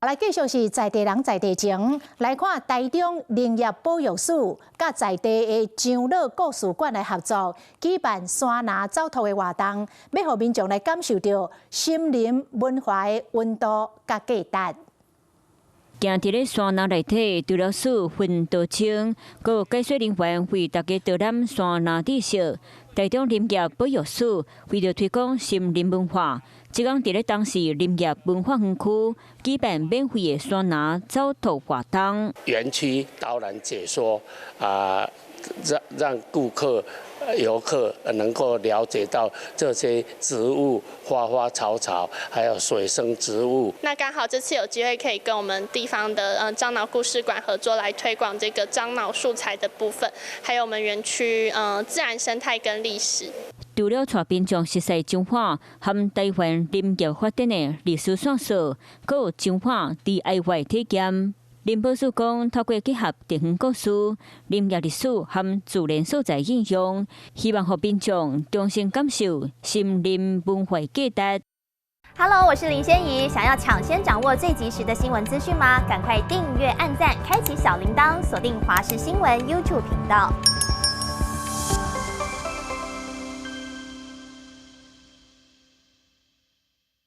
來繼續是在地人在地情，來看臺中林業保育署佮在地的樟腦故事館來合作，舉辦山林走讀的活動，欲予民眾來感受著森林文化的溫度佮價值。行佇咧山林內底，除了署訓導清，閣有解說人員為大家導覽山林知識。臺中林業保育署為著推廣森林文化，這工佇咧東勢林業文化園區舉辦免費的山林走讀活動。園區導覽解說啊，讓顧客、遊客能夠了解到這些植物、花花草草，還有水生植物。那剛好這次有機會可以跟我們地方的樟腦故事館合作，來推廣這個樟腦素材的部分，還有我們園區自然生態跟歷史。除了帶民眾熟悉彰化和台灣林業發展的歷史線索，閣有彰化 DIY 體驗。林保署講，透過結合地方故事、林業歷史和自然所在應用，希望予民眾重新感受森林文化價值。 Hello，我是林仙怡，想要搶先掌握最及時的新聞資訊嗎？趕快訂閱、按讚、開啟小鈴鐺，鎖定華視新聞 YouTube 頻道。